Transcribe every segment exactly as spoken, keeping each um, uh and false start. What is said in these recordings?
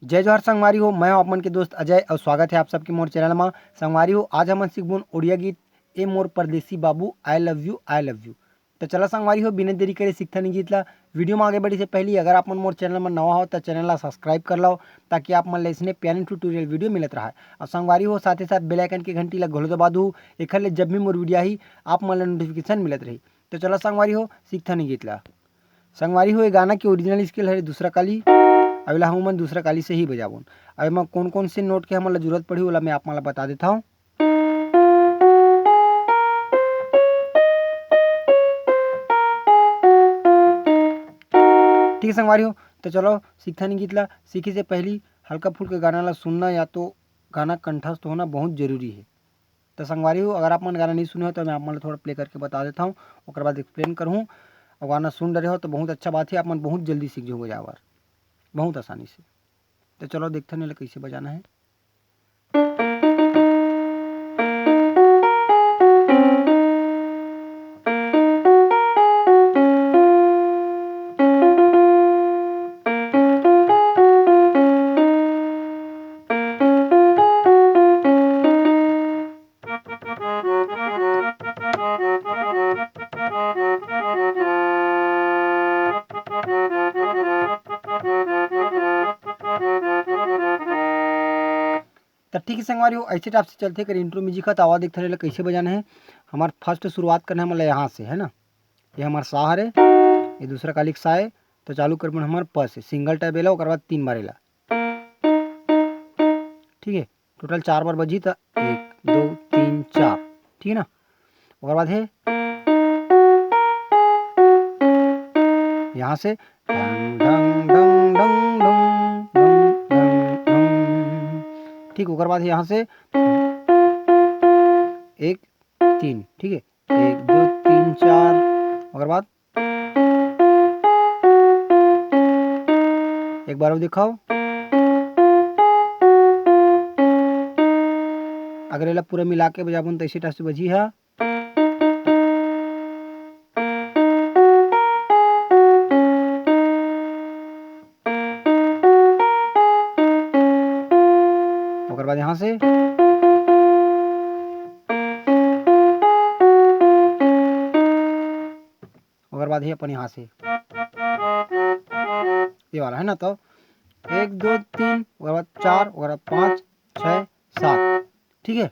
जय जोहार संगवारी हो, मैं हूं आप मन के दोस्त अजय और स्वागत है आप सबके मोर चैनल मा। संगवारी हो, आज हमन सीखबोन ओड़िया गीत ए मोर परदेसी बाबू, I love you, I love you। तो चला संगवारी हो, बिना देरी करे सीखथन ए गीत ला। वीडियो में आगे बढ़े से पहले अगर आप मन मोर चैनल में नवा हो तो चैनल ला सब्सक्राइब कर लो, ताकि आप मन ला इसने प्यारे ट्यूटोरियल वीडियो मिलत रहे। और संगवारी हो, साथ ही साथ बेल आइकन के घंटी ला घलो दबा दू, एखर ले जब भी मोर वीडियो आही आप मन ला नोटिफिकेशन मिलत रही। तो चला संगवारी हो, सीखथन ए गीत ला। संगवारी हो, ये गाना के ओरिजिनल स्केल हरे दूसरा काली, अबेला हम मन दूसरा काली से ही बजाबोन। अब एमा कौन कौन से नोट के हमन ला जरूरत पड़ही, ओला मैं आप मन ला बता देता हूँ। ठीक है संगवारी हो, तो चलो सीखथन ए गीत ला। सीखे से पहली हल्का फुल्का गाना ला सुनना या तो गाना कंठस्थ होना बहुत जरूरी है। तो संगवारी हो, अगर आप मन गाना नहीं सुने हो तो मैं आप मन ला थोड़ा प्ले करके बता देता हूँ, ओकर बाद एक्सप्लेन करहूँ। और गाना सुन डरे हो तो बहुत अच्छा बात है, आप मन बहुत जल्दी सीख जाओगे जावर, बहुत आसानी से। तो चलो देखथन एला कैसे बजाना है। तो ठीक है संगवारी हो, ऐसे टाइप से चलथे कर इंट्रो म्यूजिक ह। तो आवा देखथन एला कैसे बजाना है। हमार फर्स्ट शुरुआत करना है, मतलब यहाँ से, है ना, ये हमार सा हरे, ये दूसरा कालिक सा है। तो चालू करबोन हमार प से, सिंगल टैप एला, ओकर बाद तीन बार एला। ठीक है, टोटल चार बार बजी, तो एक, दो, तीन, चार। ठीक है ना, ओकर बाद है यहाँ से ढंग, ढंग, ढंग, ढंग, ढंग, ढंग, ढंग, ढंग। ठीक, ओकर बाद है यहाँ से एक, तीन। ठीक है, एक, दो, तीन, चार। ओकर बाद एक बार और दिखाओ। अगर एला पूरा मिला के बजाबोन तो इसी टाइप से बजी है। ओकर बाद यहाँ से, ओकर बाद ही अपन यहाँ से, ये वाला है ना, तो एक, दो, तीन, ओकर बाद चार, ओकर बाद पाँच, छः, सात। ठीक है,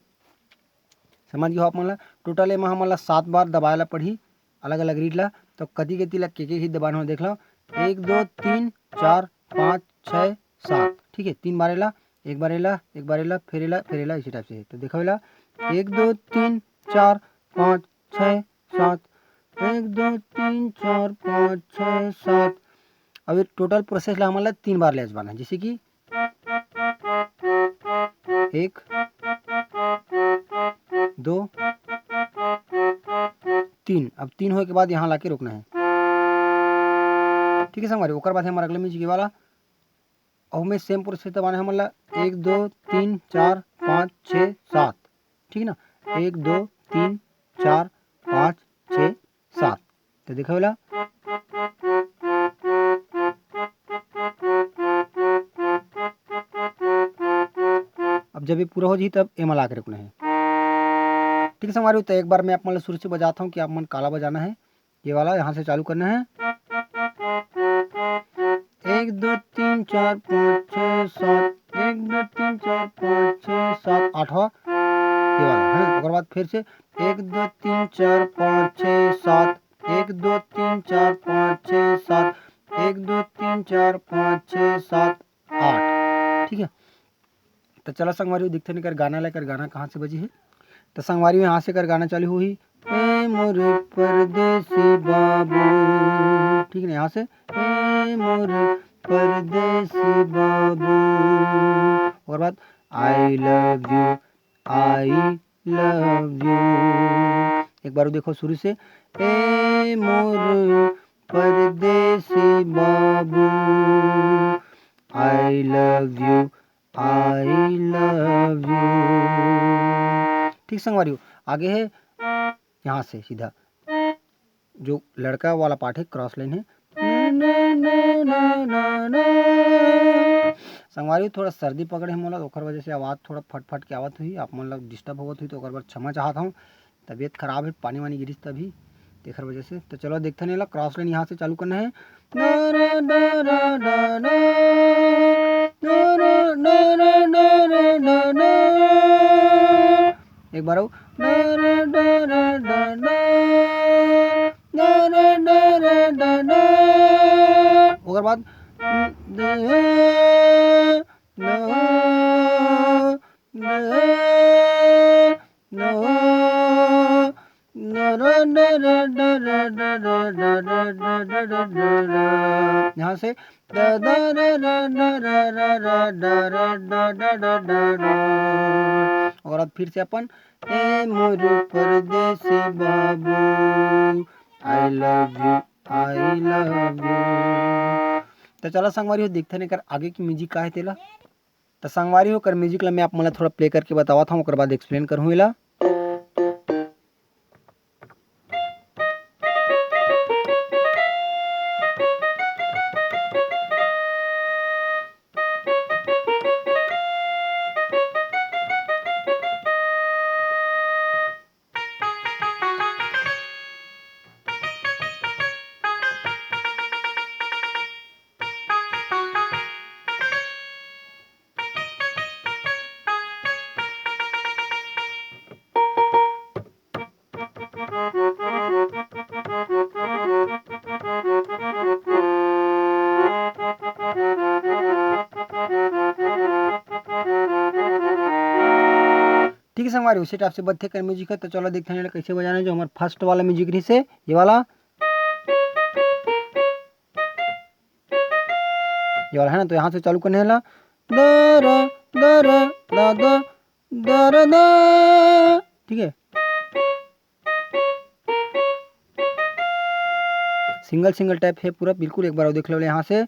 समझ गए हो आप मन ला। टोटल एमा हमन ला सात बार दबाए ला पड़ही अलग अलग रीड ला। तो कति कति ला के के ही दबाना हो, देख लो, एक, दो, तीन, चार, पाँच, छः, सात। ठीक है, तीन बार एला, एक बार एला, एक बार एला, फिर एला, फिर एला, इसी टाइप से। तो देखो एला, एक, दो, तीन, चार, पाँच, छः, सात, एक, दो, तीन, चार, पाँच, छः, सात। अब ये टोटल प्रोसेस ला हमन ला तीन बार ले बना, जैसे कि एक, दो, तीन। अब तीन होए के बाद यहाँ लाके रुकना है। ठीक है संगवारी, ओकर बाद है हमारा अगला म्यूजिक वाला। और मैं सेम प्रोसेस दबाना है, मतलब एक, दो, तीन, चार, पाँच, छः, सात। ठीक है ना, एक, दो, तीन, चार, पाँच, छः, सात। तो देखो वाला, अब जब ये पूरा हो जाही तब एमा ला के रुकना है। ठीक है संगवारी, तो एक बार मैं आप मन ला शुरू से बजाता हूँ कि आप मन काला बजाना है। ये वाला यहाँ से चालू करना है, एक, दो, तीन, चार, पाँच, छः, सात, एक, दो, तीन, चार, पाँच, छः, सात, आठवां ये वाला है ना। ओकर बाद फिर से एक, दो, तीन, चार, पाँच, छः, सात, एक, दो, तीन, चार, पाँच, छः, सात, एक, दो, तीन, चार, पाँच, छः, सात, आठ। ठीक है, तो चला संगवारी हो, देखथन एकर गाना ला, एकर गाना कहाँ से बजी है। तो संगवारी हो, यहाँ से एकर गाना चालू होही, ए मोर परदेसी बाबू। ठीक है ना, यहाँ से, ए मोर परदेसी बाबू। ओकर बाद I love you, I love you। एक बार देखो शुरू से, ए मोर परदेसी बाबू, I love you, I love you। ठीक संगवारी हो, आगे है यहाँ से सीधा जो लड़का वाला पार्ट है, क्रॉस लाइन है, ना, ना, ना, ना, ना, ना। संगवारी हो, थोड़ा सर्दी पकड़े हे मोला, ओकर वजह से आवाज़ थोड़ा फट-फट के आवत होही, आप मन ला disturb होवत होही, तो ओकर बर क्षमा चाहत हौं। तबीयत खराब हे, पानी-वानी गिरिस तभी, तेखर वजह से। तो चलो देखथन एला, cross line यहाँ से चालू करना हे। एक बार अउ। ओकर बाद यहाँ से ओकर बाद फिर से अपन ए मोर परदेसी बाबू, I love you, I love you। तो चला संगवारी हो, देखथन एकर आगे के music का हे तेला। तो संगवारी हो, एकर music ला मैं आप मन ला थोड़ा play करके बतावत हौं, ओकर बाद explain करहूँ एला। ठीक है संगवारी, उसी type से बजथे कर music है। तो चलो देखते हैं कइसे बजाना है, जो हमर first वाला music रहिस हे, ये वाला, ये वाला है ना, तो यहाँ से चालू करने वाला, द र, द र, द द, द र द, ठीक है। Single single type है पूरा, बिल्कुल एक बार और देख लो यहाँ से।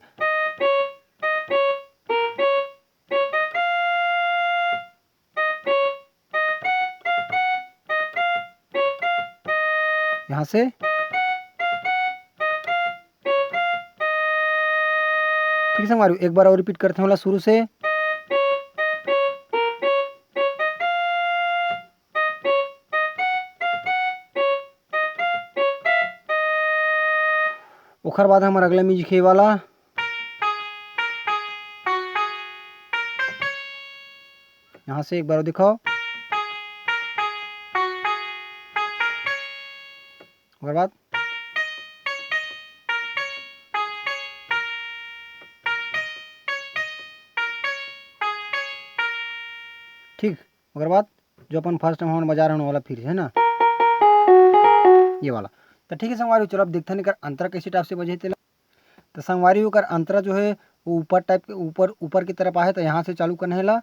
यहाँ से ठीक है संगवारी, एक बार और repeat करते हैं वाला शुरू से। ओखर बाद हमर अगला music हे वाला, यहाँ से एक बार दिखाओ। ओकर बाद ठीक, ओकर बाद जो अपन first time हमन बजा रहन वाला फिर से, है ना, ये वाला। तो ठीक है संगवारी, चलो अब देखथन एकर अंतरा कैसे type से बजे तेला। तो संगवारी ओकर अंतरा जो है वो ऊपर type के, ऊपर, ऊपर की तरफ आहे, तो यहाँ से चालू करना है ला।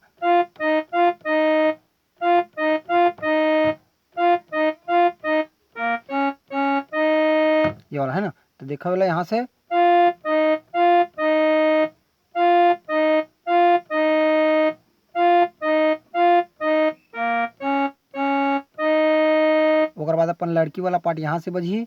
ये वाला है ना, तो देखा वाला यहाँ से ओकर बाद अपन लड़की वाला part यहाँ से बजही।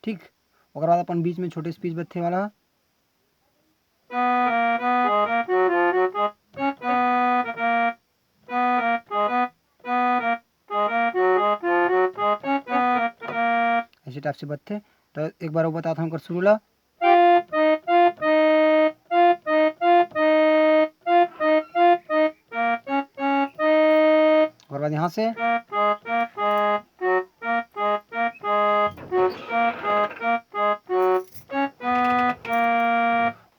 ठीक, ओकर बाद अपन बीच में छोटे speech बजथे वाला। ऐसे type से बजथे। तो एक बार वो बताता हूँ ओकर शुरू ला। ओकर बाद यहाँ से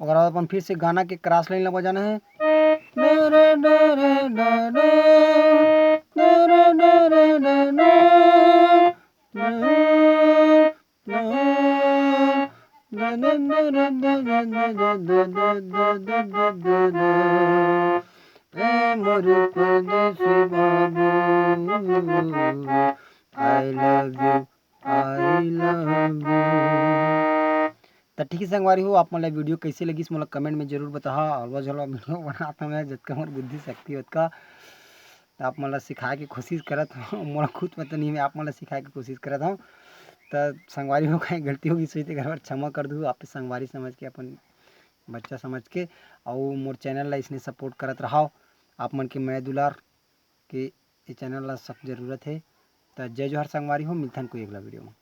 ओकर बाद अपन फिर से गाना के cross line ला बजाना है। ए मोर परदेसी बाबू, I love you, I love you। त ठीक है संगवारी हो, आप मन ला video कैसे लगिस मोला comment में जरूर बताहा। हलवा झलवा video बनात हूँ मैं, जतका मोर बुद्धि शक्ति ओतका। त आप मन ला सिखाए के कोशिश करत हव। मोला खुद पता नहीं, मैं आप मन ला सिखाए के कोशिश करत हव। त संगवारी हो, कहीं गलती होगी, सोच तेकर बर क्षमा कर दू। आप संगवारी समझ के, अपन बच्चा समझ के, अउ मोर चैनल ला इसने सपोर्ट करत रहाव। आप मन के मया दुलार के ये चैनल ला सख्त जरूरत हे। त जय जोहार संगवारी हो, मिलथन कोई अगला वीडियो में।